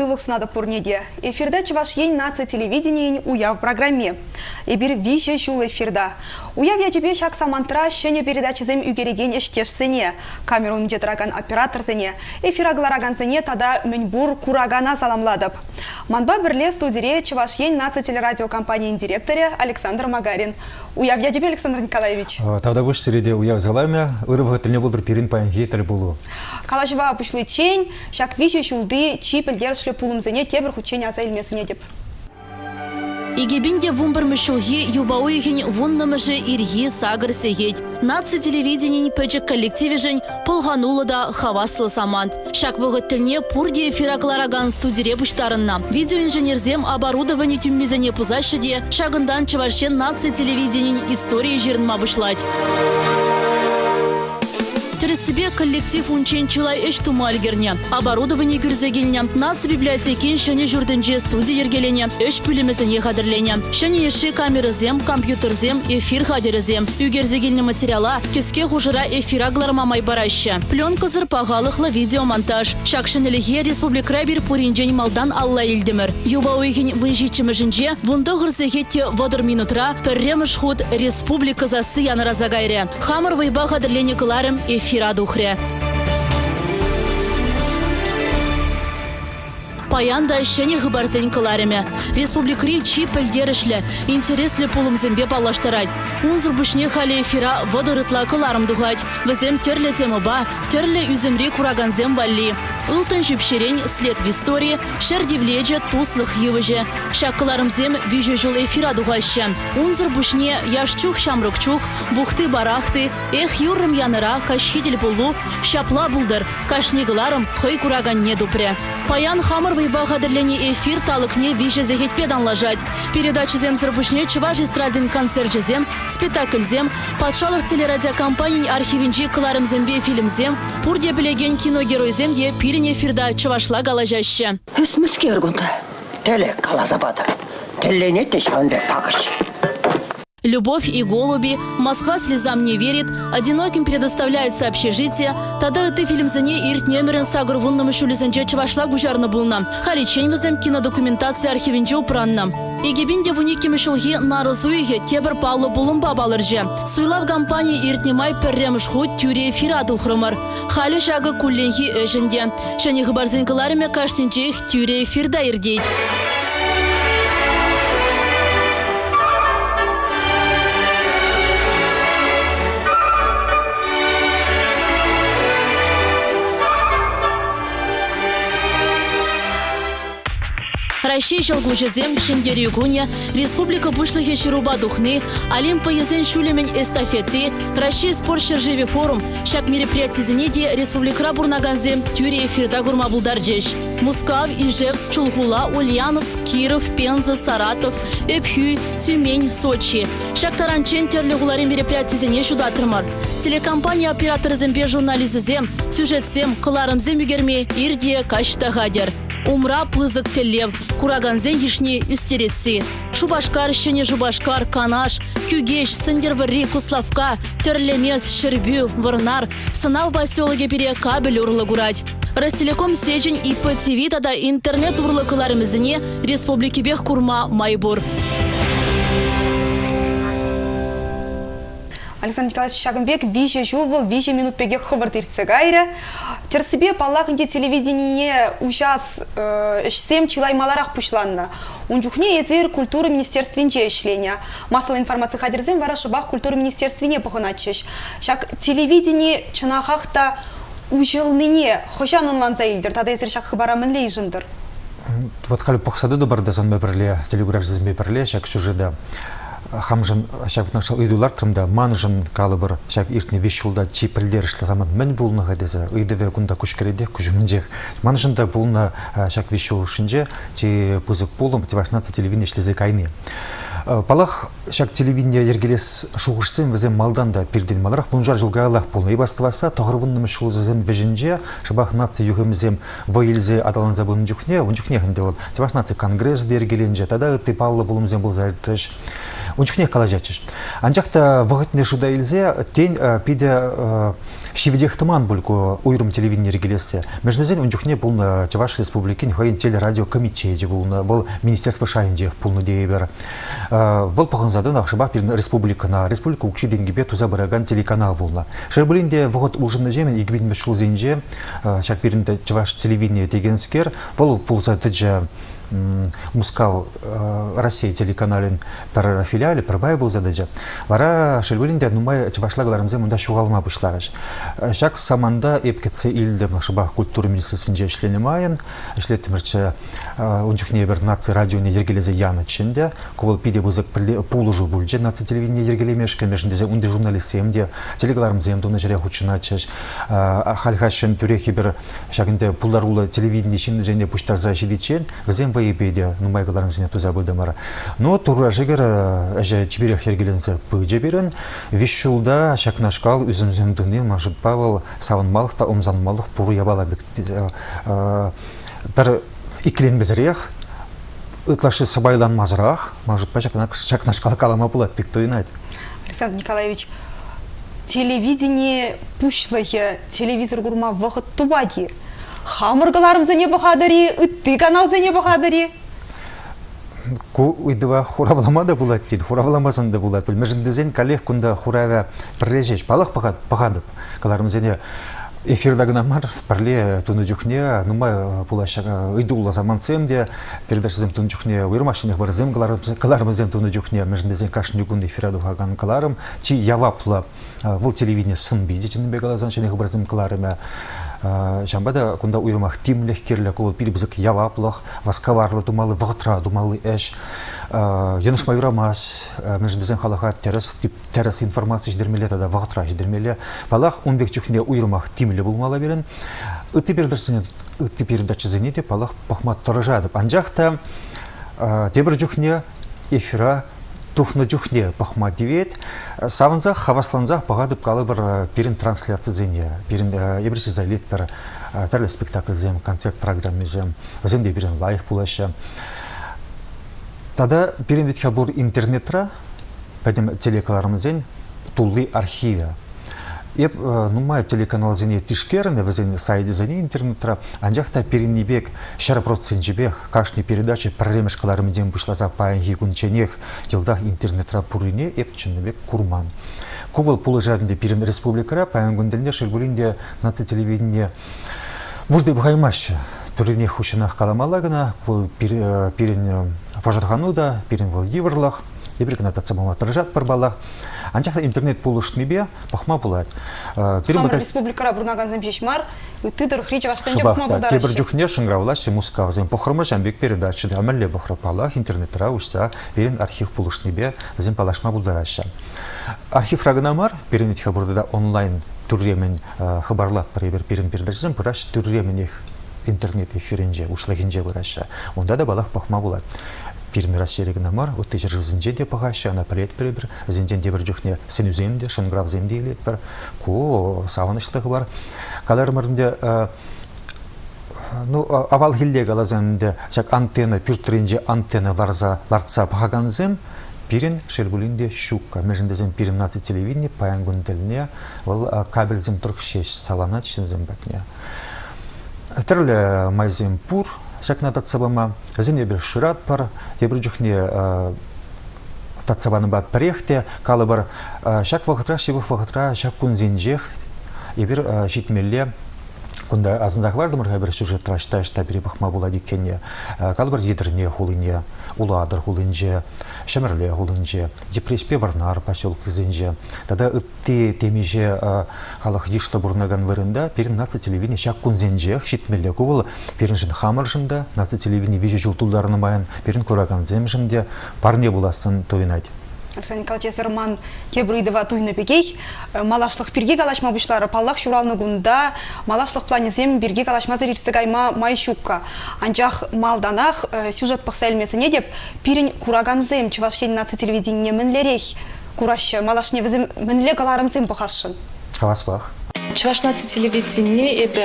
Сывлӑх сунатӑп пурне те. Эфирта Чӑваш Ен наци телевиденийӗн уяв программи. Эпир виҫӗ ҫул эфирта. Уяв ячӗпе ҫак самантра ҫӗнӗ передачӑсем ӳкерекен ӗҫтешсене, камера умӗнче тӑракан операторсене, эфира кӑларакансене тата мӗнпур куракана саламлатӑп. Манпа пӗрле студире Чӑваш Ен наци телерадиокомпанийӗн директорӗ Александр Магарин. Уяв ячӗпе, Александр Николаевич. Тавтапуҫ сире те уяв саламӗ. Ырӑ вӑхӑт тӗлне пултӑр пирӗн паянхи тӗлпулу. Калаҫӑва пуҫличчен ҫак виҫӗ ҫулти чи пӗлтерӗшлӗ пулӑмсене тепӗр хутчен аса илме сӗнетӗп. 2011 ҫулхи юпа уйӑхӗн вуннӑмӗшӗ ирхи сакӑр сехет. Наци телевиденийӗн пӗчӗк коллективӗшӗн пӑлхануллӑ та хаваслӑ самант. Ҫак вӑхӑт тӗлне пурте эфира кӑларакан студире пуҫтарӑннӑ. Видеоинженерсем оборудовани тӳммисене пусаҫҫӗ те ҫакӑнтан Чӑваш Ен наци телевиденийӗн историйӗ ҫырӑнма пуҫлать. Тӗрӗссипе, коллектив унччен чылай ӗҫ тума ӗлкӗрнӗ. Оборудовани кӳрсе килнӗ, наци библиотекин ҫӗнӗ ҫуртӗнче студи йӗркеленӗ, ӗҫ пӳлӗмӗсене хатӗрленӗ. Ҫӗнӗ йышши камерӑсем, компьютерсем, эфир хатӗрӗсем. Ӳкерсе килнӗ материала кӗске хушӑра эфира кӑларма май параҫҫӗ. Пленкӑсӑр пахалӑхлӑ видеомонтаж. Ҫак ҫӗнӗлӗхе республикӑра эпир пуринчен малтан алла илтӗмӗр. Юпа уйӑхӗн вунҫиччӗмӗшӗнче вунтӑхӑр сехет те 30 минутра пӗрремӗш хут республика сасси янӑраса кайрӗ. Хамӑр вӑйпа хатӗрленӗ кӑларӑм эфира тухрӗ. Паян та ҫӗнӗ хыпарсен кӑларӑмӗ республикӑри чи пӗлтерӗшлӗ, интереслӗ пулӑмсемпе паллаштарать. Унсӑр пуҫне халӗ эфира 30 ытла кӑларӑм тухать. Вӗсем тӗрлӗ темӑпа, тӗрлӗ ӳсӗмри куракансем валли. Ылтӑн ҫӳпҫерен след в истории, ҫӗр тивлечӗ, туслӑх йывӑҫӗ. Ҫак кӑларӑмсем виҫӗ ҫул эфира тухаҫҫӗ. Унсӑр пуҫне яш чух ҫамрӑк чух, бухты-барахты, эх, юррӑм янӑра, каҫхи тӗлпулу, ҫапла пултӑр, кашни кӑларӑм хӑй кураканне тупрӗ. Паян хамӑр вӑйпа хатӗрленӗ эфир талӑкне виҫӗ сехетпе танлашать. Передачӑсемсӗр пуҫне чӑваш эстрадин концерчӗсем, спектакльсем, патшалӑх телерадиокомпанин архивӗнчи кӑларӑмсемпе фильмсем, пурте пӗлекен киногеройсем те пирӗн эфирта чӑвашла калаҫаҫҫӗ. Эс мӗскер кунта? Тӗлӗк каласа патӑр. Тӗлленет те ҫавӑн пек такӑш. Любовь и голуби, Москва слезам не верит, Одиноким предоставляется общежитие тата ытти фильмсене иртнӗ ӗмӗрӗн сакӑр вуннӑмӗш ҫулӗсенче чӑвашла куҫарнӑ пулнӑ. Халиччен вӗсем кинодокументаци архивӗнче упраннӑ. 2012 ҫулхи нарӑс уйӑхӗ тепӗр паллӑ пулӑмпа палӑрчӗ. Суйлав кампанийӗ иртнӗ май пӗрремӗш хут тӳрӗ эфира тухрӑмӑр. Халӗ ҫакӑ кулленхи ӗҫ ӗнтӗ. Ҫӗнӗ хыпарсен кӑларӑмӗ кашнинчех тӳрӗ эфирта иртет. Раҫҫей ҫӑлкуҫӗсем, Ҫӗнтерӳ кунӗ, Республика Пуҫлӑхӗ ҫырупа тухни, Олимп вӑййисен ҫулӗмӗн эстафети, Раҫҫей спорт ҫӗршывӗ форум ҫак мероприятисене те республикӑра пурӑнакансем тӳрӗ эфирта курма пултарчӗҫ. Мускав, Ижевск, Чулхула, Ульяновск, Киров, Пенза, Саратов, Ӗпхӳ, Тюмень, Сочи. Ҫак таранччен тӗрлӗ хулари мероприятисене ҫутатрӑмӑр. Телекомпани операторӗсемпе журналисчӗсем сюжетсем, кӑларӑмсем ӳкерме ир те, каҫ та хатӗр. Умра пысӑк тӗллев, куракансен йышне ӳстересси. Шупашкар, Ҫӗнӗ Шупашкар, Канаш, Кӳкеҫ, Сӗнтӗрвӑрри, Куславкка, Тӗрлемес, Ҫӗрпӳ, Вӑрнар, Сӑнав поселокӗ пире кабель урлӑ курать. Ростелеком сечӗн ИП-ТВ тата интернет урлӑ кӑларӑмӗсене республикипех курма май пур. Александр Николаевич, ҫакӑн пек виҫӗ ҫул вӑл виҫӗ минут пекех хӑвӑрт иртсе кайрӗ. Тӗрӗссипе, паллах ӗнтӗ, телевидение уҫас ӗҫсем чылай маларах пуҫланнӑ. Ун чухне эсир культура министерствинче ӗҫленӗ. Массӑллӑ информаци хатӗрӗсем вара шӑпах культура министерствине пӑхӑнатчӗҫ. Ҫак телевидени чӑнахах та уҫӑлнине хӑҫан ӑнланса илтӗр тата эсир ҫак хыпара мӗнле йышӑнтӑр? Вот халь пӑхса тӑтӑпӑр та санпа пӗрле, телекуравҫӑсемпе пӗрле ҫак сюжета. Хамшӑн ҫакнашкал ыйту лартрӑм та, маншӑн, калӑпӑр, ҫак иртнӗ виҫ ҫулта чи пӗлтерӗшлӗ самант мӗн пулнӑ-ха тесе ыйтӑвӗ кунта куҫкӗретех, куҫ умӗнчех. Маншӑн та пулнӑ ҫак виҫ ҫул хушшинче чи пысӑк пулӑм Чӑваш наци телевидени ӗҫлесе кайни. Паллах, ҫак телевидение йӗркелес шухӑшсем вӗсем малтан та пиртен маларах вуншар ҫул каяллах пулнӑ. Эп астӑвасса тӑхӑрвуннӑмӗш ҫулсен вӗҫӗнче шӑпах наци юхӑмӗсем вӑй илсе аталанса пынӑ чухне, ун чухнех ӗнтӗ вӑл Чӑваш наци конгресӗ те йӗркеленчӗ тата ытти паллӑ пулӑмсем пулса иртрӗҫ. Ун чухнех калаҫатчӗҫ. Анчах та вӑхӑтне шута илсе, тен, питӗ ҫивӗчех тӑман пуль ку уйрӑм телевидени йӗркелессе. Мӗншӗн тесен ун чухне пулнӑ Чӑваш Республикин хӑйӗн телерадио комитечӗ пулнӑ, вӑл министерство шайӗнчех пулнӑ тейӗпӗр. Вӑл пӑхӑнса тӑнӑ шӑпах пирӗн республикӑна, республика укҫи-тенкипе туса пыракан телеканал пулнӑ. Шел пулин те, вӑхӑт улшӑннӑҫемӗн 2000-мӗш ҫулсенче ҫак пирӗн чӑваш телевиденийӗ текенскер, вӑл пулса тӑчӗ Мускав Россия телеканалӗн пӗр филиалӗ, пӗр пайӗ пулса тӑчӗ. Вара, шел пулин те, нумай чӑвашла кӑларӑмсем унта ҫухалма пуҫларӗҫ. Ҫак саманта эп кӗтсе илтӗм шӑпах культура министерствинче ӗҫленӗ майӑн. Ӗҫлеттӗмӗрччӗ ун чухне эпир наци радионе йӗркелесе янӑччӗ ӗнтӗ. Ку вӑл питӗ пысӑк пулӑшу пулчӗ наци телевиденине йӗркелемешкӗн, мӗншӗн тесен унти журналистсем те телекӑларӑмсем тунӑ ҫӗре хутшӑнатчӗҫ. Халь-хаҫҫӑн тӳрех эпир ҫак ӗнтӗ пултаруллӑ телевидени ҫыннисене пуҫтарса ҫитиччен вӗсем вӑйӗпе те нумай кӑларӑмсене туса пытӑмӑр. Ну, Турра шӗкӗр, ӗҫӗ чиперех йӗркеленсе пычӗ пирӗн. Виҫ ҫулта ҫакнашкал ӳсӗмсем туни, ман шутпа, вӑл савӑнмалӑх та ӑмсанмалӑх пур япала пек пӗр иккӗленмесӗрех, ытлашши сӑпайланмасӑрах, ман шутпа, ҫакнашкал калама пулать пек туйӑнать. Александр Николаевич, телевидени пуҫлӑхӗ телевизор курма вӑхӑт тупать-и? Хамӑр кӑларӑмсене пӑхатӑр-и, ытти каналсене пӑхатӑр-и? Ку ыйтӑва хуравлама та пулать тет, хуравламасан та пулать. Мӗншӗн тесен каллех кунта хуравӗ пӗрре ҫеҫ. Паллах пӑхатӑп кӑларӑмсене эфирта кӑна мар, пӗрле тунӑ чухне нумай пулаҫҫӗ ыйтуллӑ самантсем те, передачӑсем тунӑ чухне уйрӑмах ҫӗнӗ хыпарсем кӑларӑмсем тунӑ чухне, мӗншӗн тесен кашни кун эфира тухакан кӑларӑм чи яваплӑ вӑл телевидени сӑн-пичӗ чӑннипе каласан ҫӗнӗ хыпарсем кӑларӑмӗ. Ҫавӑнпа та кунта уйрӑмах тимлӗх кирлӗ, ку вӑл питӗ пысӑк яваплӑх, васкаварлӑ тумалли, вӑхӑтра тумалли ӗҫ. Йӑнӑшма юрамасть, мӗншӗн тесен халӑха тӗрӗс, тӗрӗс информаци ҫитермелле тата вӑхӑтра ҫитермелле. Паллах, ун пек чухне уйрӑмах тимлӗ пулмалла пирӗн. Ытти передачӑсене, ытти передачӑсене те, паллах, пӑхма тӑрӑшатӑп. Анчах та тепӗр чухне эфира тухнӑ чухне пӑхма тивет. Савӑнсах, хаваслансах пӑхатӑп калӑпӑр пирӗн трансляцисене. Пирӗн эпир ҫырса илетпӗр тӗрлӗ спектакльсем, концерт программисем. Вӗсем те пирӗн лайӑх пулаҫҫӗ. Тата пирӗн вӗт-ха пур интернетра пӗтӗм телекӑларӑмсен тулли архивӗ. Эп нумай телеканалсене тишкернӗ, вӗсен сайчӗсене интернетра, анчах та пирӗнни пек 100 проценчӗпех кашни передача пӗрремӗш кӑларӑмӗнчен пуҫласа паянхи кунчченех йӑлтах интернетра пуррине эп чӑннипе курман. Ку вӑл пулӑшать ӗнтӗ пирӗн республикӑра паян кун тӗлне, шел пулин те, наци телевидение мурти пӑхаймаҫҫӗ. Тӳррӗнех хуҫҫӑнах каламалла кӑна, вӑл пирӗн пӑшӑрхану та, пирӗн вӑл йывӑрлӑх. Эпир кӑна татса пама тӑрӑшатпӑр паллах. Анчах та интернет пулӑшнипе пӑхма пулать. Пирӗн Хамӑр республикӑра пурӑнакансем ҫеҫ мар, ытти тӑрӑхри чӑвашсем те пӑхма пултараҫҫӗ. Тепӗр чухне шӑнкӑравлаҫҫӗ Мускавсем. Пӑхрӑмӑр ҫавӑн пек передача та. Мӗнле пӑхрӑр? Паллах, интернетра уҫса пирӗн архив пулӑшнипе вӗсем паллашма пултараҫҫӗ. Архивра кӑна мар, пирӗн вӗт-ха пур тата онлайн тӳрремӗн хыпарлатпӑр эпир. Пирӗн передачӑсем пыраҫҫӗ тӳрремӗнех интернет эфирӗнче, уҫлӑхӗнче пыраҫҫӗ. Унта та паллах пӑхма пулать. Пирӗн Раҫҫейре кӑна мар, ытти ҫӗршывсенче те пӑхаҫҫӗ, ӑна пӗлетпӗр эпир. Вӗсенчен тепӗр чухне сӗнӳсем те, шӑнкӑравсем те илетпӗр. Ку савӑнӑҫлӑ хыпар. Каларӑмӑр ӗнтӗ, ну, авалхилле каласан ӗнтӗ, ҫак антенна, пӳртринче антенна ларса, лартса пӑхакансем пирӗн, шел пулин те, ҫук. Мӗншӗн тесен пирӗн наци телевидени паян кун тӗлне вӑл кабельсем тӑрӑх ҫеҫ саланать ҫынсем патне. Тӗрлӗ майсем пур ҫакна татса пама. Вӗсене эпир шыратпӑр. Тепӗр чухне татса панӑпа пӗрех те калӑпӑр, ҫак вӑхӑтра, ҫывӑх вӑхӑтра, ҫак кунсенчех эпир ҫитмелле кунта асӑнса хӑвартӑмӑр-ха пӗр сюжетра ӑҫта-ӑҫта пире пӑхма пулать иккенне. Калӑпӑр, Етӗрне хулине, Улатӑр хулинче, Ҫӗмӗрле хулинче, Йӗпреҫпе Вӑрнар поселокӗсенче тата ытти темиҫе халӑх йышлӑ пурӑнакан вырӑнта пирӗн наци телевидени ҫак кунсенчех ҫитмелле. Ку вӑл пирӗншӗн хамӑршӑн та, наци телевидени виҫӗ ҫул тултарнӑ майӑн пирӗн куракансемшӗн те парне пулассӑн туйӑнать. Александр Николаевич, эсир ман тепӗр ыйтӑва туйнӑ пекех малашлӑх пирки калаҫма пуҫларӑр. Паллах, ҫуралнӑ кунта малашлӑх планӗсем пирки калаҫмасӑр иртсе кайма май ҫукка. Анчах малтанах сюжет пӑхса илме сӗнетӗп. Пирӗн куракансем Чӑваш Ен наци телевиденине мӗнлерех кураҫҫӗ? Малашне вӗсем мӗнле кӑларӑмсем пӑхасшӑн? Хаваспах. Чӑваш наци телевиденине эпӗ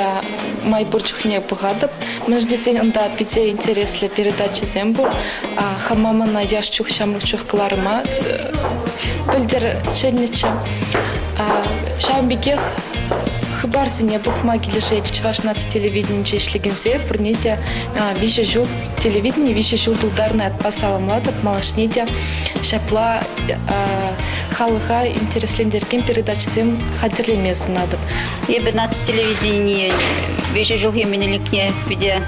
май пур чухне пӑхатӑп. Мӗншӗн тесен унта питӗ интереслӗ передачӑсем пур. Хама мана яш чух, ҫамрӑк чух кӑларӑма пӗлтӗр чӗннӗччӗ. Ҫавӑн пекех хыпарсене пӑхма килӗшет. Чӑваш наци телевиденинче ӗҫлекенсем пурне те виҫӗ ҫул телевидени виҫӗ ҫул тултарнӑ ятпа саламлатӑп. Малашне те ҫапла халӑха интереслентерекен передачӑсем хатӗрлеме сунатӑп. Эпӗ наци телевиденийӗн виҫӗ ҫулхи менелникне питӗ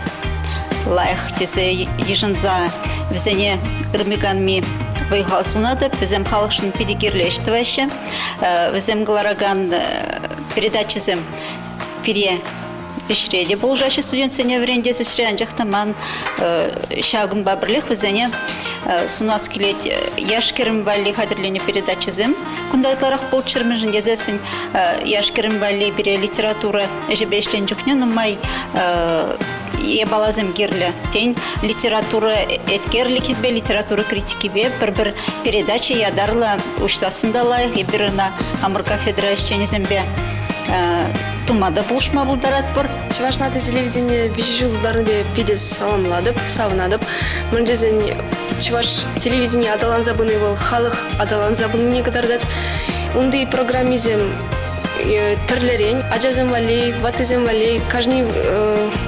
лайӑх тесе йышӑнса вӗсене ырми-канми вӑй-хал сунатӑп. Вӗсем халӑхшӑн питӗ кирлӗ ӗҫ тӑваҫҫӗ. Вӗсем кӑларакан передачӑсем пире ӗҫре те пулӑшаҫҫӗ студентсене вӗрентес ӗҫре, анчах та ман ҫакӑнпа пӗрлех вӗсене сунас килет яш-кӗрӗм валли хатӗрленӗ передачӑсем кунта ытларах пулччӑр, мӗншӗн тесессӗн яш-кӗрӗм валли пире литература ӗҫӗпе ӗҫленӗ чухне нумай япаласем кирлӗ. Тен, литература еткерлӗхӗпе, литература критикипе пӗр-пӗр передача ятарлӑ уҫсассӑн та лайӑх. Эпир ӑна хамӑр кафедра ӗҫченӗсемпе тума та пулӑшма пултаратпӑр. Чӑваш наци телевидени виҫӗ ҫул тултарнипе питӗ саламлатӑп, савӑнатӑп. Мӗн тесен чӑваш телевидени аталанса пыни вӑл халӑх аталанса пынине кӑтартать. Унти программисем тӗрлӗрен ачасем валли, ваттисем валли кашни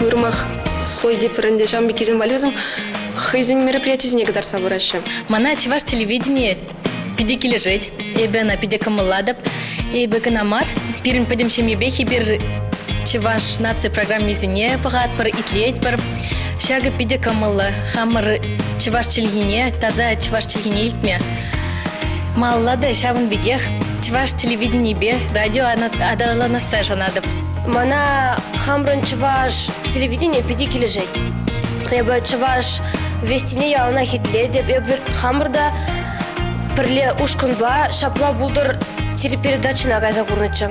уйрӑмах слой тепӗр ӗнтӗ ҫавӑн пеккисем валли вӗсем хӑйсен мероприятисене кӑтартса пыраҫҫӗ. Мана чӑваш телевиденийӗ питӗ килӗшет. Эпӗ ӑна питӗ кӑмӑллатӑп. Эпӗ кӑна мар, пирӗн пӗтӗм ҫемьепех эпир чӑваш наци программисене пӑхатпӑр, итлетпӗр. Ҫакӑ питӗ кӑмӑллӑ. Хамӑр чӑваш чӗлхине, таса чӑваш чӗлхине илтме. Малалла та ҫавӑн пекех чӑваш телевиденийӗпе радио аталанасса шанатӑп. Мана хамрӑн чӑваш телевиденийӗ питӗ килӗшет. Эпӗ чӑваш вестине яланах итлетӗп. Эпир хамӑр та пӗрле ушкӑнпа ҫапла пултӑр телепередачӑна кайса курнӑччӗ.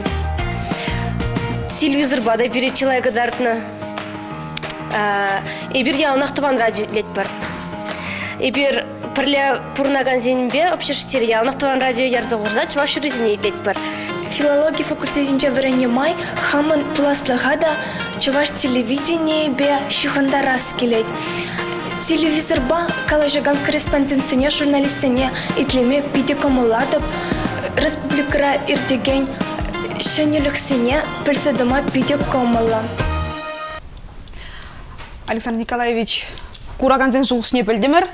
Телевизорпа та пире чылай кӑтартнӑ. Эпир яланах тӑван радио итлетпӗр. Эпир пӗрле пурӑнакансемпе общежитире яланах тӑван радио ярса хурса чӑваш юррисене итлетпӗр. Филологи факультетӗнче вӗреннӗ май хамӑн пуласлӑха та чӑваш телевиденийӗпе ҫыхӑнтарас килет. Телевизорпа калаҫакан корреспондентсене, журналистсене итлеме питӗ кӑмӑллатӑп. Республикӑра иртекен ҫӗнӗлӗхсене пӗлсе тӑма питӗ кӑмӑллӑ. Александр Николаевич, куракансен шухӑшне пӗлтӗмӗр.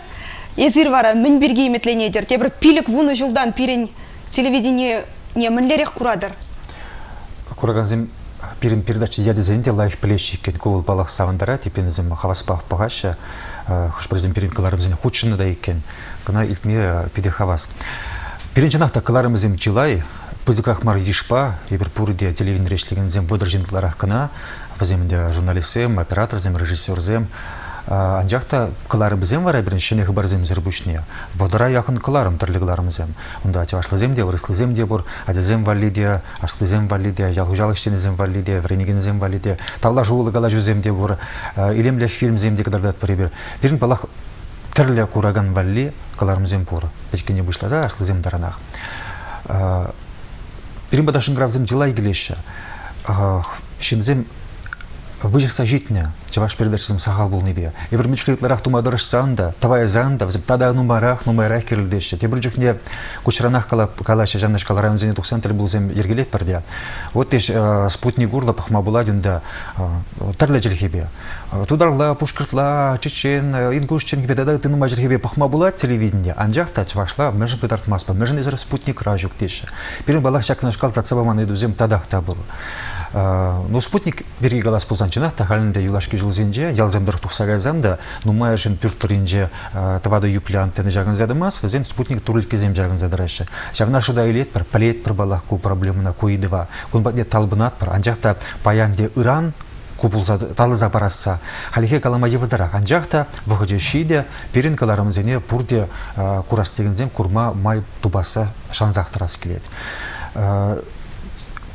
Эсир вара мӗн пирки ӗмӗтленетӗр? Тепӗр 5-10 ҫултан пирӗн телевидение мӗнлерех куратӑр? Куракансем пирӗн передача ячӗсене те лайӑх пӗлеҫҫӗ иккен. Ку вӑл паллах савӑнтарать. Эппин хаваспах пӑхаҫҫӗ. Хӑш-пӗрисем пирӗн кӑларӑмсене хутшӑннӑ та иккен. Кӑна илтме питӗ хавас. Пирӗн чӑнах та кӑларӑмӗсем чылай. Пысӑках мар йышпа эпир пурте телевиденире ӗҫлекенсем 30 ҫын ытларах кӑна. Вӗсем ӗнтӗ журналистсем, операторсем, режиссерсем. Анчах та кӑларӑмӗсем вара пирӗн ҫӗнӗ хыпарсемсӗр пуҫне вӑтӑра яхӑн кӑларӑм тӗрлӗ кӑларӑмсем. Унта чӑвашлисем те, вырӑслисем те пур, ачасем валли те, аслисем валли те, ял хуҫалӑх ӗҫченӗсем валли те, вӗренекенсем валли те, тавлашуллӑ калаҫусем те пур, илемлӗ фильмсем те кӑтартатпӑр эпир. Пирӗн, паллах, тӗрлӗ куракан валли кӑларӑмсем пур. Пӗчӗккине пуҫласа аслисем таранах. Пирӗн пата шӑнкӑравсем чылай килеҫҫӗ. Ҫынсем выҫӑхса ҫитнӗ чӑваш передачисем сахал пулнипе. Эпир мӗн ытларах тума тӑрӑшсан та, тӑвайсан та вӗсем тата нумайрах, нумайрах кирлӗ Тепӗр чухне куҫранах калаҫҫӗ, ҫавнашкал районсене тухсан тӗлпулусем йӗркелетпӗр те. Вот спутник урлӑ пӑхма пулать унта тӗрлӗ чӗлхепе. Тутарла, пушкӑртла, чечен, ингуш чӗлхипе тата ытти нумай чӗлхепе пӑхма пулать телевидение, анчах та чӑвашла мӗншӗн кӑтартмастпӑр, мӗншӗн эсир спутникра ҫук теҫҫӗ. Пирӗн паллах ҫакнашкал татса паман ыйтусем татах та пур. Ну, спутник пирки калас пулсан, чӑнах та халь ӗнтӗ юлашки ҫулсенче ялсем тӑрӑх тухса кайсан та нумайӑшӗн пӳрт тӑрринче тӑватӑ юплӗ антенна ҫакӑнса тӑмасть, вӗсен спутник турилккисем ҫакӑнса тӑраҫҫӗ. Ҫавна шута илетпӗр, пӗлетпӗр паллах ку проблемӑна, ку ыйтӑва. Кун патне талпӑнатпӑр, анчах та паян те ыран ку пулса татӑлса парасса хальхи калама йывӑртарах. Анчах та вӑхӑчӗ ҫитӗ, пирӗн кӑларӑмсене пурте курас текенсем курма май тупасса шансах тӑрас килет.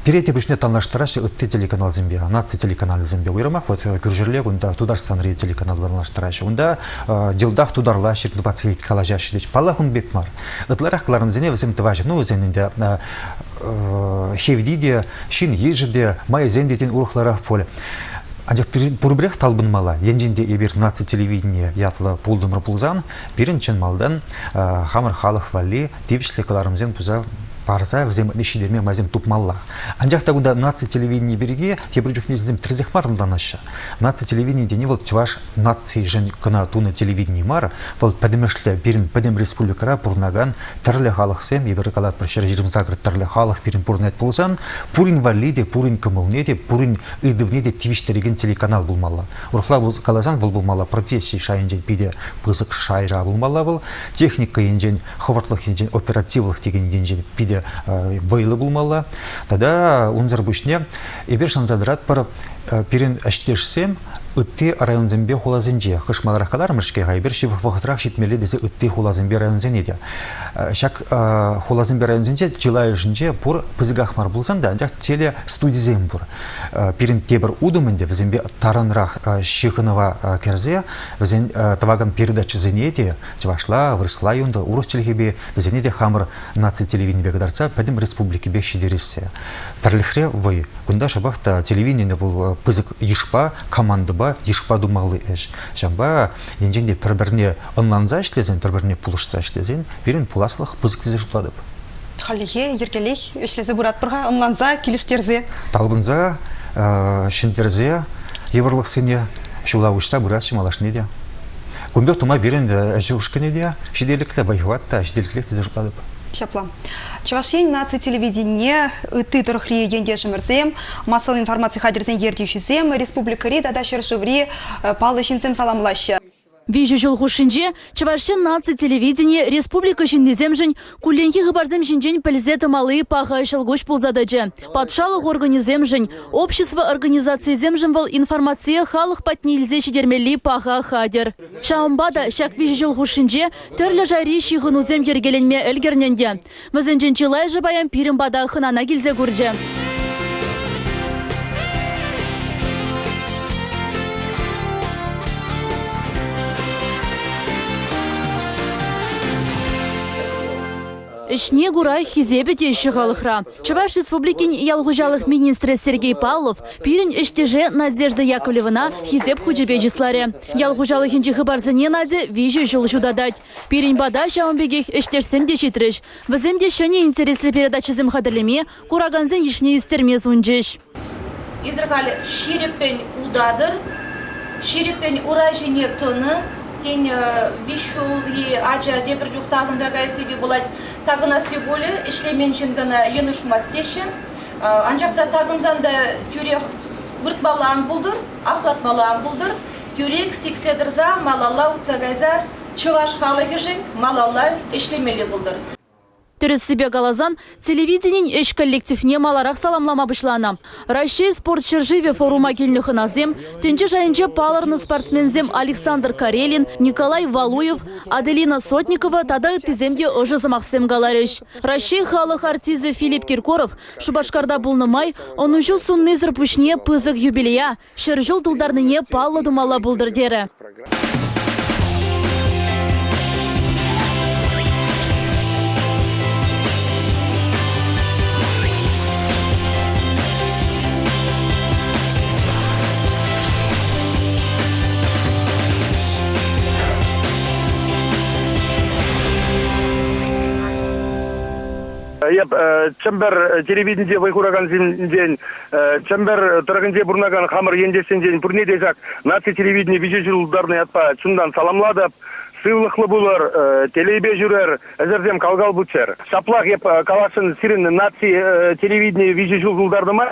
Пире те пуҫне танлаштараҫҫӗ ытти телеканалсемпе, наци телеканалӗсемпе. Уйрӑмах вот кӳршӗлле кунта Тутарстанри телеканал танлаштараҫҫӗ. Унта йӑлтах тутарла ҫыртӑватса калаҫаҫҫӗ тет. Паллах, ун пек мар. Ытларах кӑларӑмсене вӗсем тӑваҫҫӗ. Ну, вӗсен ӗнтӗ хевти те, ҫын йышӗ те, майӗсем те тен урӑхларах пуль. Анчах пурпӗрех талпӑнмалла. Енчен те эпир наци телевиденийӗ ятлӑ пултӑмӑр пулсан, пирӗн чӑн малтан хамӑр халӑх валли тивӗҫлӗ кӑларӑмсем туса парса вӗсем патне ҫитерме майсем тупмаллах. Анчах та кунта наци телевиденийӗ пирки тепӗр чухне ҫынсем тӗрӗсех мар ӑнланаҫҫӗ. Наци телевиденийӗ тени вӑл чӑваш нацишӗн кӑна тунӑ телевидени мар, вӑл пӗтӗмӗшле пирӗн пӗтӗм республикӑра пурӑнакан тӗрлӗ халӑхсем, эпир калатпӑр, 128 тӗрлӗ халӑх пирӗн пурӑнать пулсан, пурин валли те, пурин кӑмӑлне те, пурин ыйтӑвне те тивӗҫтерекен телеканал пулмалла. Урӑхла каласан, вӑл пулмалла професси шайӗнчен питӗ пысӑк шайра пулмалла вӑл, техника енчен, хӑвӑртлӑх енчен, оперативлӑх текен енчен питӗ вӑйлӑ пулмалла. Тата унсӑр пуҫне эпир шанса тӑратпӑр, пирӗн ӗҫтешсем ытти районсемпе хуласенче, хӑш маларах каларӑмӑр-ҫке-ха, эпир ҫывӑх вӑхӑтрах ҫитмелле тесе ытти хуласемпе районсене те. Ҫак хуласемпе районсенче чылайӑшӗнче пур пысӑках мар пулсан та, анчах телестудисем пур. Пирӗн тепӗр утӑм ӗнтӗ вӗсемпе тарӑнрах ҫыхӑнӑва кӗрсе вӗсен тӑвакан передачӑсене те чӑвашла, вырӑсла юнтӑ, урӑх чӗлхепе вӗсене те хамӑр наци телевиденипе кӑтартса пӗтӗм республикипех ҫитерессе. Пӗрлӗхре вӑй. Кунта шӑпах та телевидени вӑл пысӑк йышпа, командӑпа, йышпа тумалли ӗҫ. Ҫавӑнпа енчен те пӗр-пӗрне ӑнланса ӗҫлесен, пӗр-пӗрне пулӑшса ӗҫлесен пирӗн пуласлӑх пысӑк тесе шутлатӑп. Хальлӗхе йӗркелех ӗҫлесе пыратпӑр-ха, ӑнланса, килӗштерсе. Талпӑнса, ҫӗнтерсе йывӑрлӑхсене ҫула уҫса пыраҫҫӗ малашне те. Кун пек тума пирӗн ӗҫ ушкӑнӗ те ҫителӗклӗ, вӑй-хӑват та ҫителӗклех тесе шутлатӑп. Ҫапла. Чӑваш Ен наци телевиденине ытти тӑрӑхри ентешӗмӗрсем, массӑллӑ информаци хатӗрӗсен ертӳҫисем, республикӑри тата ҫӗршыври паллӑ ҫынсем саламлаҫҫӗ. Виҫӗ ҫул хушшинче Чӑваш Ен наци телевиденийӗ республика ҫыннисемшӗн кулленхи хыпарсем ҫинчен пӗлсе тӑмалли паха ҫӑлкуҫ пулса тӑчӗ. Патшалӑх органӗсемшӗн, общество организацийӗсемшӗн вӑл информацие халӑх патне илсе ҫитермелли паха хатӗр. Ҫавӑнпа та ҫак виҫӗ ҫул хушшинче тӗрлӗ шайри ҫыхӑнусем йӗркеленме ӗлкӗрнӗ ӗнтӗ. Вӗсенчен чылайӑшӗ паян пирӗн пата хӑнана килсе курчӗ. Ӗҫне кура хисепӗ теҫҫӗ халӑхра. Чӑваш Республикин ял хуҫалӑх министрӗ Сергей Павлов пирӗн ӗҫтеше Надежда Яковлевӑна Хисеп хучӗпе чысларӗ. Ял хуҫалӑхӗнчи хыпарсене Надя виҫӗ ҫул ҫутатать. Пирӗн пата ҫавӑн пекех ӗҫтешсем те ҫитрӗҫ. Вӗсем те ҫӗнӗ интереслӗ передачӑсем хатӗрлеме, куракансен йышне ӳстерме сунчӗҫ. Эсир халь ҫирӗппӗн утатӑр, ҫирӗппӗн ура ҫине тӑнӑ. Тен, виҫ ҫулхи ача тепӗр чух такӑнса каясси те пулать. Такӑнасси пулӗ, ӗҫлемен ҫын кӑна йӑнӑшмасть теҫҫӗ. Анчах та такӑнсан та тӳрех выртмалла ан пултӑр, ахлатмалла ан пултӑр. Тӳрех сиксе тӑрса малалла утса кайса чӑваш халӑхӗшӗн малалла ӗҫлемелле пултӑр. Тӗрӗссипе каласан, телевиденин ӗҫ коллективне маларах саламлама пуҫланӑ. Раҫҫей спорт ҫӗршывӗ форума килнӗ хӑнасем, тӗнче шайӗнче палӑрнӑ спортсменсем Александр Карелин, Николай Валуев, Аделина Сотникова тата ыттисем те ӑшӑ сӑмахсем каларӗҫ. Раҫҫей халӑх артисчӗ Филипп Киркоров Шупашкарта пулнӑ май ӑнӑҫу суннисӗр пуҫне пысӑк юбилея 100 ҫул тултарнине паллӑ тумалла пултӑр терӗ. Эп Чӗмпӗр телевиденинче вӑй хуракансенчен Чӗмпӗр тӑрӑхӗнче пурӑнакан хамӑр ентешсенчен пурне те ҫак наци телевидени виҫӗ ҫул тултарнӑ ятпа чунтан саламлатӑп. Сывлӑхлӑ пулӑр, телейпе ҫӳрӗр, ӗҫӗрсем кал-кал пулччӑр. Ҫаплах эп каласшӑн, сирӗн наци телевидени виҫӗ ҫул тултарнӑ май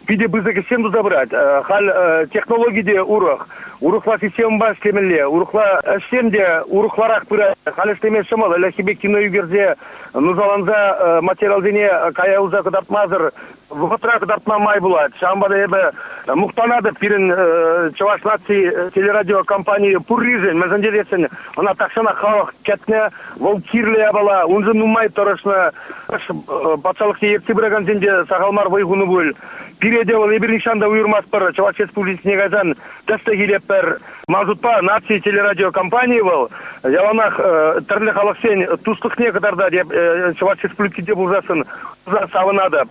питӗ пысӑк ӗҫсем туса пырать. Халь технологи те урӑх. Урӑхла системӑпа ӗҫлемелле, урӑхла ӗҫсем те урӑхларах пырать. Халь ӗҫлеме ҫӑмӑл. Ӗлӗкхи пек кино ӳкерсе, нушаланса материалсене кая юлса кӑтартмасӑр вӑхӑтра кӑтартма май пулать. Ҫавӑнпа та эпӗ Мухтанатӑп пирӗн Чӑваш наци телерадиокомпанийӗ пурришӗн, мӗншӗн тесессӗн ӑна тахҫанах халӑх кӗтнӗ, вӑл кирлӗ япала, уншӑн нумай тӑрӑшнӑ. Патшалӑхне ертсе пыракансем те сахал мар вӑй хунӑ пуль. Пире те вӑл эпир нихҫан та уйӑрмастпӑр. Чӑваш Республикине кайсан тӗслӗх илетпӗр. Ман шутпа, наци телерадиокомпанийӗ вӑл яланах тӗрлӗ халӑхсен туслӑхне кӑтартать. Эп Чӑваш Республикинче пулсассӑн савӑнатӑп.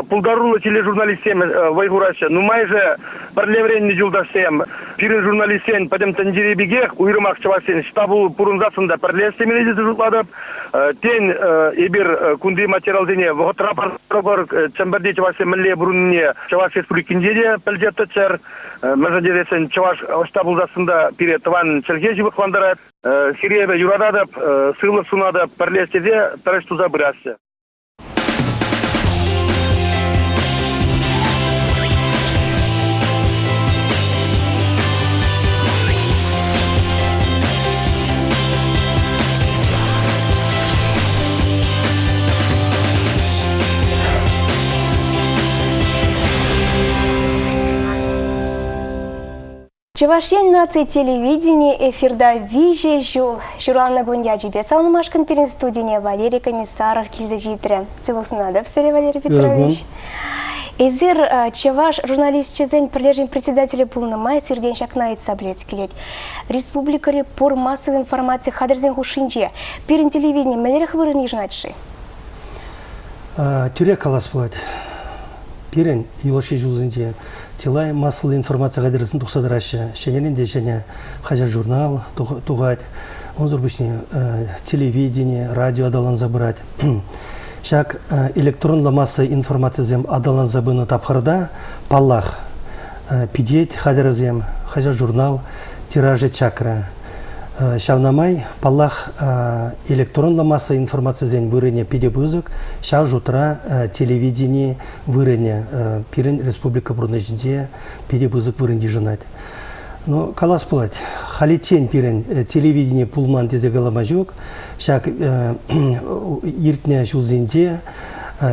Пултаруллӑ тележурналистсем вӑй хураҫҫӗ. Нумайӑшӗ пӗрле вӗреннӗ юлташсем. Пирӗн журналистсен пӗтӗм тӗнчери пекех, уйрӑмах чӑвашсен штаб пурӑнсассӑн та пӗрле ӗҫлемелле тесе шутлатӑп. Тен, эпир кунти материалсене вӑхӑтра парӑпӑр, Чӗмпӗрти чӑвашсем мӗнле пурӑннине Чӑваш Республикинче те пӗлсе тӑччӑр. Мӗншӗн тесессӗн чӑваш ӑҫта пулсассӑн та пире тӑван чӗлхе ҫывӑхлантарать. Сире эпӗ юрататӑп, сывлӑх сунатӑп, пӗрле ӗҫлесе пӗр ӗҫ туса пырасчӗ. Чӑваш Ен наци телевидени эфирта виҫӗ ҫул. Ҫуралнӑ кун ячӗпе саламлашкӑн пирӗн студине Валерий Комиссаров килсе ҫитрӗ. Сывлӑх сунатӑп сире, Валерий Петрович. Эсир чӑваш журналисчӗсен пӗрлешӗвӗн председателӗ пулнӑ май сиртен ҫакна ыйтса пӗлес килет. Республикӑри пур массӑллӑ информаци хатӗрсен хушшинче пирӗн телевидени мӗнлерех вырӑн йышӑнать-ши? Тӳрех калас пулать. Пирӗн юлашки ҫулсенче чылай массӑллӑ информаци хатӗрӗсем тухса тӑраҫҫӗ. Ҫӗнӗрен те ҫӗнӗ хаҫат-журнал тухать. Унсӑр пуҫне телевидени, радио аталанса пырать. Ҫак электронлӑ масса информацисем аталанса пынӑ тапхӑрта, паллах, пичет хатӗрӗсем, хаҫат-журнал тиражӗ чакрӗ. Ҫавна май, паллах, электронлӑ масса информацисен вырӑнӗ питӗ пысӑк, ҫав шутра телевидени вырӑнӗ пирӗн республика пурнӑҫӗнче питӗ пысӑк вырӑн йышӑнать. Ну, калас пулать, халиччен пирӗн телевидени пулман тесе калама ҫук. Ҫак иртнӗ ҫулсенче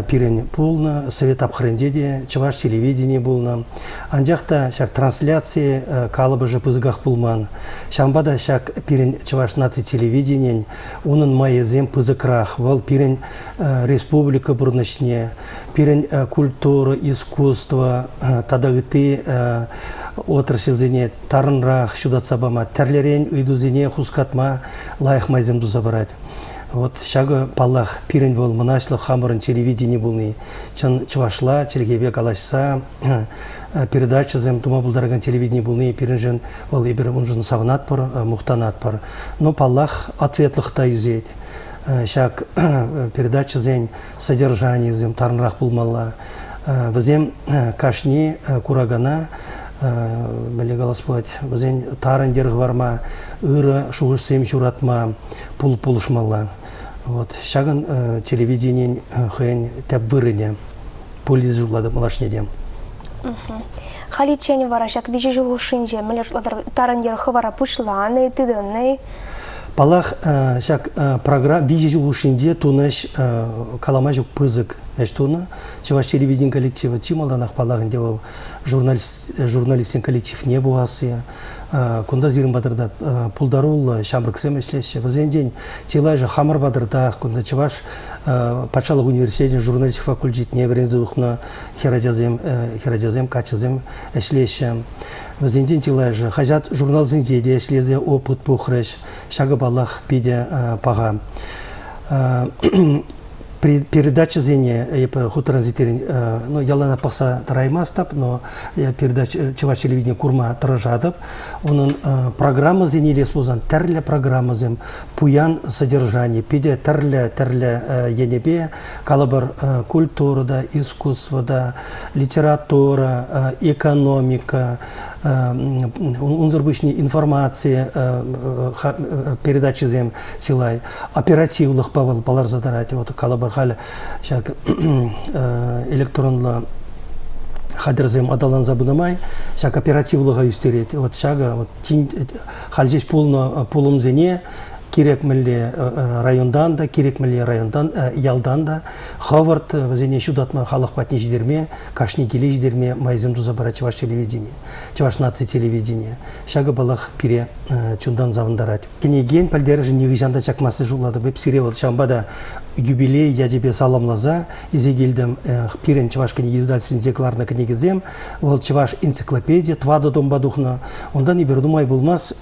пирӗн пулнӑ, совет тапхӑрӗнче те чӑваш телевидени пулнӑ. Анчах та ҫак трансляци калӑпӑшӗ пысӑках пулман. Ҫавӑнпа та ҫак пирӗн чӑваш наци телевиденийӗн унӑн майӗсем пысӑкрах. Вӑл пирӗн республика пурнӑҫне, пирӗн культура, искусство тата ытти отрасльсене тарӑнрах ҫутатса пама, тӗрлӗрен ыйтусене хускатма лайӑх майсем туса парать. Вот ҫакӑ, паллах, пирӗн вӑл мӑнаҫлӑх хамӑрӑн телевидени пулни. Чӑн чӑвашла чӗлхепе калаҫса передачӑсем тума пултаракан телевидени пулни пирӗншӗн вӑл эпир уншӑн савӑнатпӑр, мухтанатпӑр. Но, паллах, ответлӑх та ӳсет. Ҫак передачӑсен содержанийӗсем тарӑнрах пулмалла. Вӗсем кашни куракана мӗнле калас пулать, вӗсен тарӑн йӗр хӑварма, ырӑ шухӑшсем ҫуратма пулӑшмалла. Вот ҫакӑн телевиденин хӑйӗн тӗп вырӑнӗ пулӗ шутлатӑп малашне те. Халиччен вара ҫак виҫӗ ҫул хушшинче мӗнле шутлатӑр тарӑн йӗр хӑвара пуҫланӑ, тытӑннӑ? Паллах, ҫак программа виҫӗ ҫул хушшинче тунӑ ӗҫ калама ҫук пысӑк ӗҫ тунӑ. Чӑваш телевидени коллективӗ чи малтанах, паллах, ӗнтӗ вӑл журналистсен коллективне пухасси. Кунта сирӗн патӑрта пултаруллӑ ҫамрӑксем ӗҫлеҫҫӗ. Вӗсенчен чылайӑшӗ хамӑр патӑртах, кунта Чӑваш патшалӑх университечӗн журналистика факультетне вӗренсе тухнӑ хӗрачасем, хӗрачасем, каччӑсем ӗҫлеҫҫӗ. Вӗсенчен чылайӑшӗ хаҫат-журналсенче те ӗҫлесе опыт пухрӗҫ. Ҫакӑ, паллах, питӗ паха. Передачӑсене эпӗ хутран ситрен ну, яланах пӑхса тӑраймастӑп, но передач чӑваш телевидение курма тӑрӑшатӑп. Унӑн программӑсене илес пулсан тӗрлӗ программӑсем, пуян содержани, питӗ тӗрлӗ тӗрлӗ енӗпе, калӑпӑр, культура та, искусство та, литература, экономика, унсӑр пуҫне информаци передачисем чылай. Оперативлӑхпа вӑл палӑрса тӑрать. Вот калӑпӑр халь ҫак электронлӑ хатӗрсем аталанса пынӑ май ҫак оперативлӑха ӳстерет. Вот ҫакӑ вот тин халь ҫеҫ пулнӑ пулӑмсене. Кирек мӗнле районтан та, кирек мӗнле районтан, ялтан та хӑвӑрт вӗсене ҫутатма, халӑх патне ҫитерме, кашни киле ҫитерме майсем туса парать чӑваш телевиденийӗ, чӑваш наци телевиденийӗ. Ҫакӑ, паллах, пире чунтан савӑнтарать. Кӗнекен пӗлтерӗшӗ нихӑҫан та чакмасси шутлатӑп эп сире вот ҫавӑнпа та юбилей ячӗпе саламласа илсе килтӗм. Пирӗн чӑваш кӗнеке издательствинче кӑларнӑ кӗнекесем, вӑл чӑваш энциклопедийӗ тӑватӑ томпа тухнӑ. Унтан эпир нумай пулмасть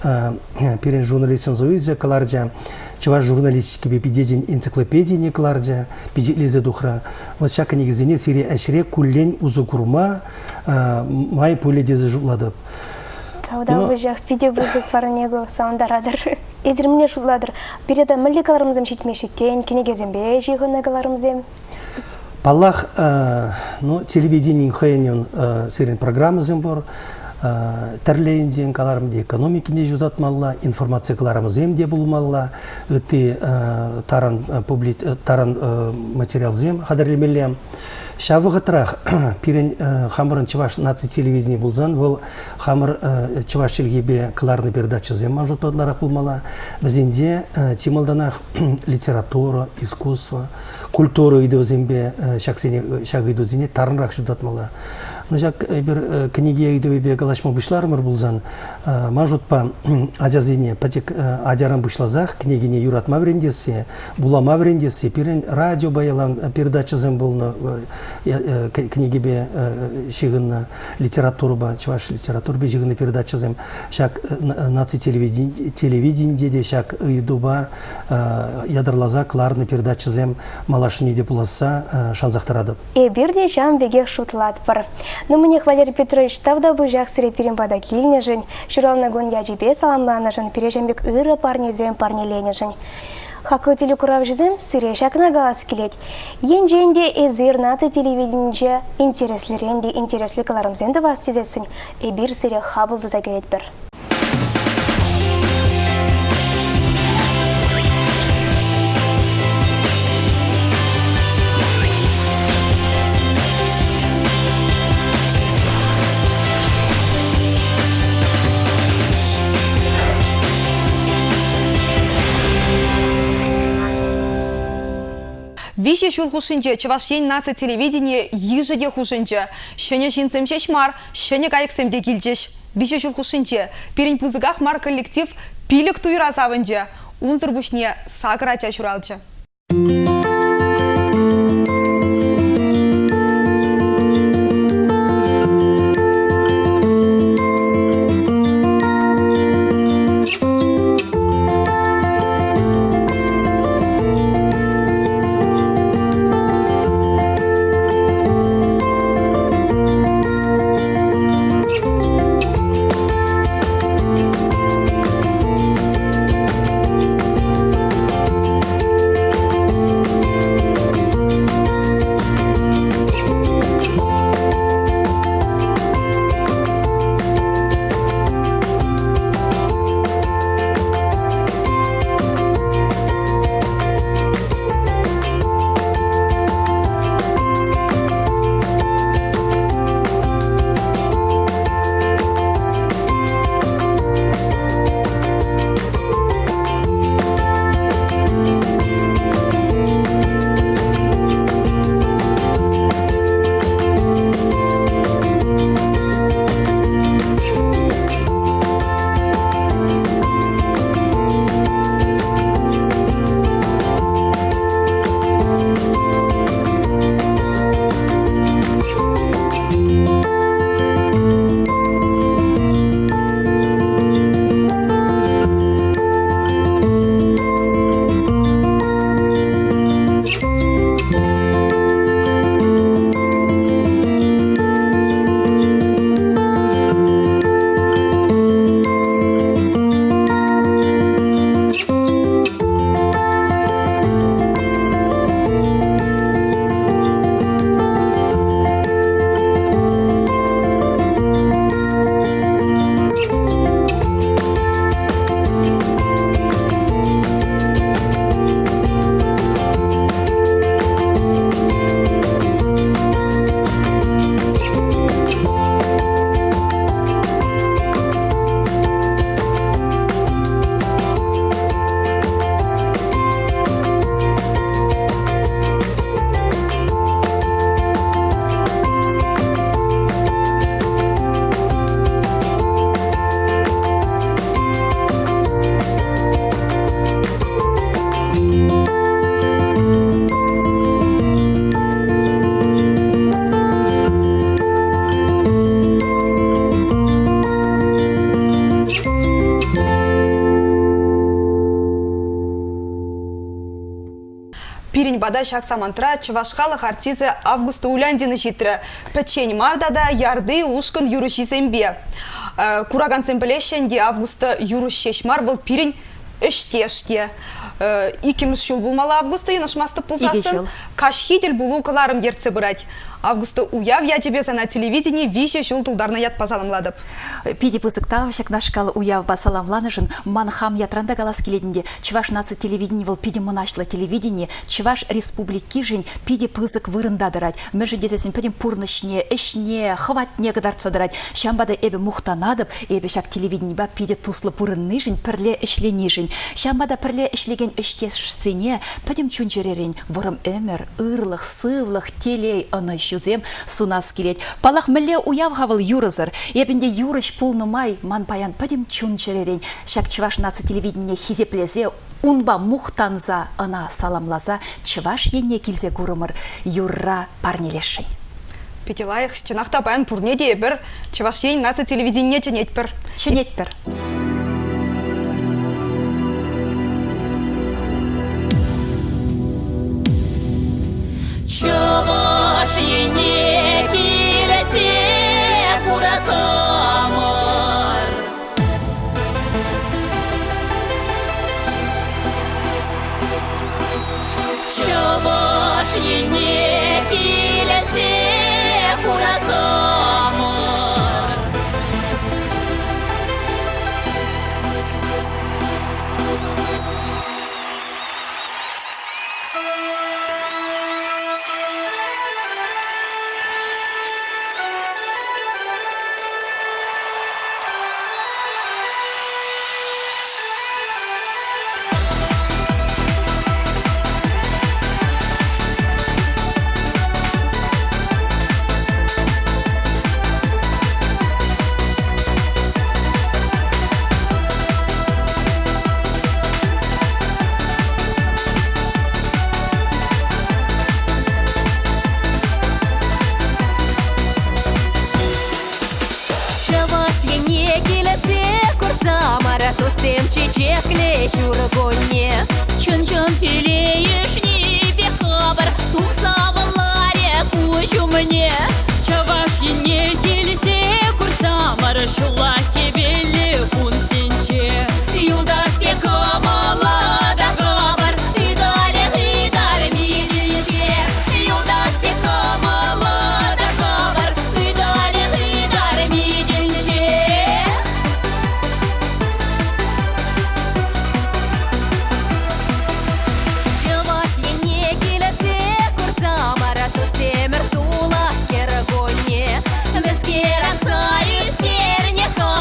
пирӗн журналистсен союзӗ кӑларчӗ, чӑваш журналистикипе пичечӗн энциклопедине кӑларчӗ, пичетлесе тухрӗ. Вот ҫак кӗнекесене сире ӗҫре куллен усӑ курма май пулӗ тесе шутлатӑп. Тавтапуҫах, питӗ пысӑк парне ку, савӑнтаратӑр. Эсир мӗне шутлатӑр? Пире те мӗнле кӑларӑмсем ҫитмеҫҫӗ? Тен, кӗнекесемпе ҫыхӑннӑ кӑларӑмсем? Паллах, ну, телевиденин хӑйӗн сирӗн программӑсем пур. Тӗрлӗ енчен каларӑм те экономикине ҫутатмалла, информаци кӑларӑмӗсем те пулмалла, ытти таран, таран материалсем хатӗрлемелле. Ҫав вӑхӑтрах пирӗн хамӑрӑн чӑваш наци телевидени пулсан вӑл хамӑр чӑваш чӗлхипе кӑларнӑ передачӑсем ман шутпа ытларах пулмалла. Вӗсенче чи малтанах литература, искусство, культура ыйтӑвӗсемпе ҫаксене ҫак ыйтусене тарӑнрах ҫутатмалла. Ну ҫак эпир кӗнеке ыйтӑвӗпе калаҫма пуҫларӑмӑр пулсан, ман шутпа ачасене пӗчӗк ачаран пуҫласах кӗнекене юратма вӗрентесси, вулама вӗрентесси пирӗн радиопа ялан передачӑсем пулнӑ кӗнекепе ҫыхӑннӑ литературӑпа, чӑваш литературипе ҫыхӑннӑ передачӑсем ҫак наци телевиденинче те ҫак ыйтупа ятарласа кӑларнӑ передачӑсем малашне те пуласса шансах тӑратӑп. Эпир те ҫавӑн пекех шутлатпӑр. Ну, мӗнех, Валерий Петрович, тавтапуҫах сире пирӗн пата килнӗшӗн, ҫуралнӑ кун ячӗпе саламланӑшӑн, пире ҫавӑн пек ырӑ парнесем парнеленӗшӗн. Хаклӑ телекуравҫӑсем, сире ҫакна калас килет. Енчен те эсир наци телевиденинче интереслӗрен те интереслӗ кӑларӑмсем тӑвас тесессӗн, эпир сире хапӑл туса кӗретпӗр. Виҫӗ ҫул хушшинче Чӑваш Ен наци телевиденийӗ йышӗ те хушӑнчӗ. Ҫӗнӗ ҫынсем ҫеҫ мар, ҫӗнӗ кайӑксем те килчӗҫ. Виҫӗ ҫул хушшинче пирӗн пысӑках мар коллектив пилӗк туйра савӑнчӗ. Унсӑр пуҫне сакӑр ача ҫуралчӗ. пата ҫак самантра чӑваш халӑх артисчӗ Августа Уляндина ҫитрӗ. Пӗччен мар тата Ярды ушкӑн юрӑҫисемпе. Куракансем пӗлеҫҫӗ ӗнтӗ, Августа юрӑҫ ҫеҫ мар, вӑл пирӗн ӗҫтеш те. Иккӗмӗш ҫул пулмалла Августа, йӑнӑшмастӑп пулсассӑн. Каҫхи тӗлпулу кӑларӑм ертсе пырать. Августа уяв ячӗпе сана телевидени виҫӗ ҫул тултарнӑ ятпа саламлатӑп. Питӗ пысӑк тав ҫакнашкал уявпа саламланӑшӑн. Ман хам ятран та калас килет ӗнтӗ, Чӑваш наци телевидени вӑл питӗ мӑнаҫлӑ телевидени, Чӑваш Республикишӗн питӗ пысӑк вырӑнта тӑрать. Мӗншӗн тесессӗн пӗтӗм пурнӑҫне, ӗҫне, хӑватне кӑтартса тӑрать. Ҫавӑнпа та эпӗ мухтанатӑп, эпӗ ҫак телевиденипа питӗ туслӑ пурӑннишӗн, пӗрле ӗҫленишӗн. Ҫавӑнпа та пӗрле ӗҫлекен ӗҫтешсене пӗтӗм чун-чӗререн вӑрӑм ӗмӗр, ырлӑх, сывлӑх, телей, ӑнӑҫусем сунас килет. Паллах, мӗнле уяв-ха вӑл юрӑсӑр? Эп ӗнтӗ юрӑҫ пулнӑ май ман паян пӗтӗм чун-чӗререн ҫак Чӑваш наци телевиденине хисеплесе, унпа мухтанса, ӑна саламласа Чӑваш Енне килсе курӑмӑр, юрра парнелесшӗн. Питӗ лайӑх. Чӑнах та паян пурне те эпир Чӑваш Ен наци телевиденине чӗнетпӗр. Чӗнетпӗр. Чӑваш Ене килсе курасамӑр. Чӑваш Ене килсе курасамӑр. Чӑваш Ене килсе курсамӑр, туссем чечеклӗ ҫуркунне. Чӑн-чӑн телей ӗшнипе хӑвӑр тухса вӑлларӗ куҫ умне. Чӑваш Ене килсе курсамӑр ҫулла хӗвеллӗ кунсенче. Юлташ пек кӑмӑллӑ та хӑвӑр ыталӗ ытарми тӗнче. Юлташ пек кӑмӑллӑ та хӑвӑр ыталӗ ытарми тӗнче. Чӑваш Ене килсе курсамӑр туссемӗр тула кӗркунне. Мӗскер акса ӳстернӗ-ха?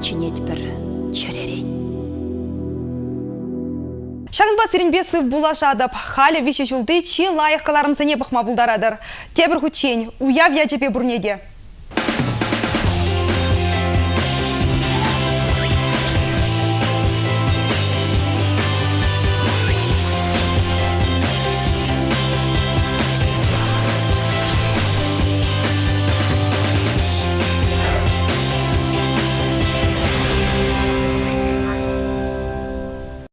чӗнетпӗр чӗререн. Ҫакӑнпа сирӗнпе сыв пулашатӑп. Халӗ виҫӗ ҫулти чи лайӑх кӑларӑмсене пӑхма пултаратӑр. Тепӗр хутчен уяв ячӗпе пурне те.